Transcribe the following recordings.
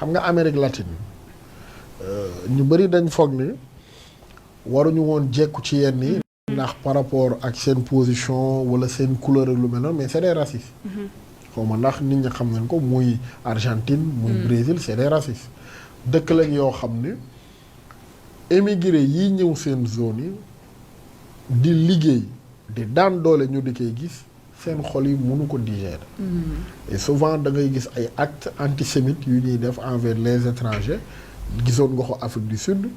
xam nga Amérique latine ñu bëri dañ foog ni waruñu woon jekku ci yenn yi ndax par rapport ak seen position wala seen couleur ak lu mel noonu mais c'est des racistes. xaw ma ndax nit ñi xam nañ ko muy Argentine muy Brésil c'est des racistes dëkk lañ yoo xam ne émigré yi ñëw seen zone yi di liggéey di daan doole ñu di koy gis seen xol yi mënu ko digérer. et souvent da ngay gis ay actes antisémites yu ñuy def envers les étrangers gisoon nga ko Afrique du Sud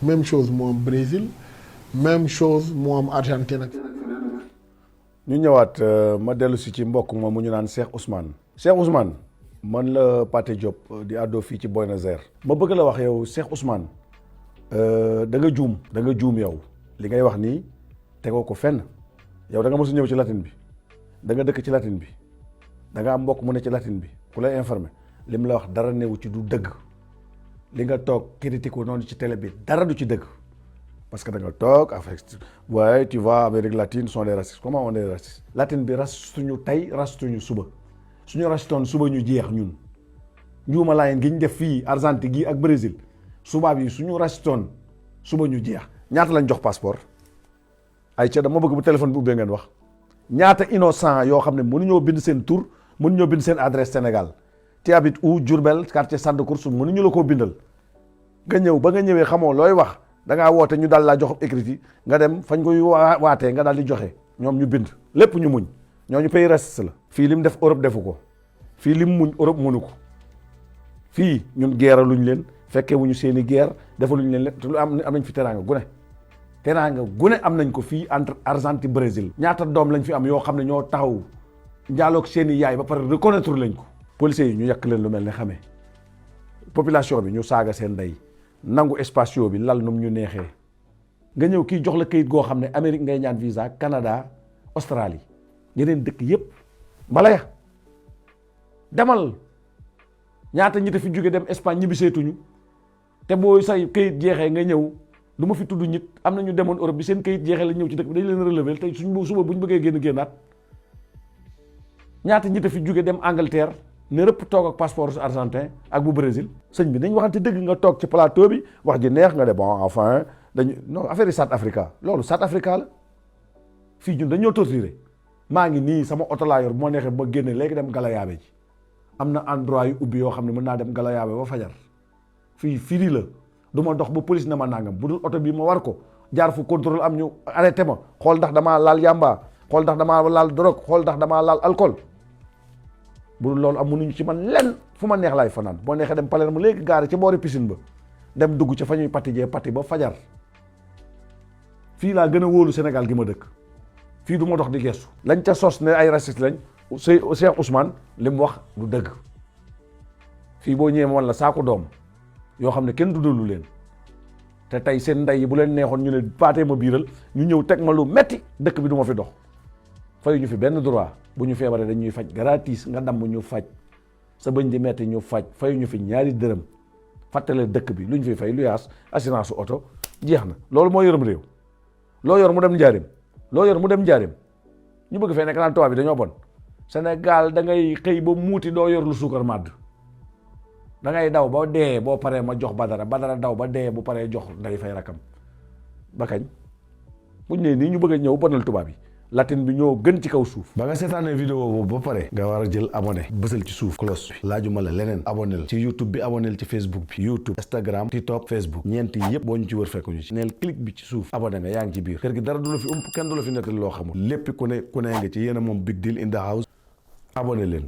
même chose moo am Brésil même chose moo am Argentine ak. ñu ñëwaat ma dellu si ci mbokk moom mu ñu naan Cheikh Ousmane man la Pathé Diop di àddoo fii ci Buenos Aires ma bëgg la wax yow Cheikh Ousmane da nga juum yow li ngay wax nii tegoo ko fenn yow da nga mos a ñëw ci latine bi da nga dëkk ci latine bi da nga am mbokk mu ne ci latine bi ku lay informé li mu la wax dara newu ci du dëgg li nga toog critique ko noonu ci télé bi dara du ci dëgg parce que da nga toog avec waaye tu vois Amérique latine sont des racistes comment on est raciste latine bi rastuñu tey rastuñu suba suñu rastoon suba ñu jeex ñun njuuma laayeen gi ñu def fii Argentine gi ak Brésil subaab yi suñu rastoon suba ñu jeex ñaata lañ jox passeport ay ca dama bëgg bu téléphone bi ubbee ngeen wax ñaata innocent yoo xam ne mënuñoo bind seen tur mënuñoo bind seen adresse Sénégal tu habites où Diourbel quartier Sande Course mënuñu la koo bindal nga ñëw ba nga ñëwee xamoo looy wax da ngaa woote ñu daal laa jox écrit yi nga dem fañ koy waatee nga daal di joxe ñoom ñu bind lépp ñu muñ ñooñu pays raciste la. fii lim def Europe defu ko fii lim muñ Europe mënu ko fii ñun guerre luñ leen fekkee wuñu seen i guerre defaluñ leen lépp te lu am nañ fi teraanga gune am nañ ko fii entre Argentine Brésil. ñaata doom lañ fi am yoo xam ne ñoo taxaw njaaloog seen i yaay ba pare reconnaître lañ ko. policiers yi ñu yàq leen lu mel ne xamee population bi ñu saaga seen ndey nangu espace bi lal num ñu neexee nga ñëw kii jox la kayit goo xam ne Amérique ngay ñaan visa Canada Australie yeneen dëkk yépp mbala ya demal ñaata ñi te fi jóge dem Espagne ñibbi seetuñu te boo say kayit jeexee nga ñëw du ma fi tudd ñit am na ñu demoon Europe bi seen kayit jeexee la ñëw ci dëkk bi dañ leen relever tey suñ suba bu ñu bëggee génnaat ñaata ñi te fi jóge dem Angleterre ne rëpp toog ak passeport argentin ak bu Brésil sëñ bi dañ waxante dëgg nga toog ci plateau bi wax ji neex nga de bon enfin dañu non affaire yi South Africa loolu South Africa la fii ñun dañoo torturé maa ngi nii sama oto laa yor bu ma neexee ba génne léegi dem Galayaabe ji am na endroit yu ubbi yoo xam ne mën naa dem Galayaabe ba fajar fii firi la du ma dox ba police na ma nangam bu dul oto bi ma war ko jaar fu contrôle am ñu arrêté ma xool ndax damaa laal yamba xool ndax damaa laal drogue xool ndax damaa laal alcool bu dul loolu am mënuñu ci man lenn fu ma neex laay fanaan boo neexee dem Palerme léegi gaare ci boori piscine ba dem dugg ca fa ñuy patijee pati ba fajar fii laa gën a wóolu Sénégal gi ma dëkk fii du ma dox di gestu lañ ca sos ne ay raciste lañ Cheikh Ousmane li mu wax du dëgg fii boo ñëwee woon la saako doom yoo xam ne kenn dundalu leen te tey seen ndey yi bu leen neexoon ñu ne paatee ma biiral ñu ñëw teg ma lu metti dëkk bi du ma fi dox fayu ñu fi benn droit bu ñu feebaree dañuy faj gratis nga damm ñu faj sa bëñ di metti ñu faj fayu ñu fi ñaari dërëm fàttale dëkk bi lu ñu fi fay lu yaas assurance su oto jeex na loolu moo yorum réew loo yor mu dem njaarim ñu bëgg fee nekk naan tubaab bi dañoo bon Sénégal da ngay xëy ba muuti doo yor lu suukar màdd da ngay daw ba dee boo paree ma jox Badara daw ba dee bu paree jox nday fay rakam ba kañ buñ ne nii ñu bëgg a ñëw bonal tubaab yi latine bi ñoo gën ci kaw suuf. ba nga seetaanee vidéo boobu ba pare nga war a jël abonné bësal ci suuf cloche bi laajuma la leneen abonnel ci YouTube bi abonnel ci Facebook bi YouTube Instagram TikTok Facebook ñeent yi yëpp boo ñu ci wër fekk ñu ci neel clic bi ci suuf abonné nga yaa ngi ci biir kër gi dara du la fi kenn du la fi nettali loo xamul lépp ku ne nga ci yéen a moom big deal in the house abonné leen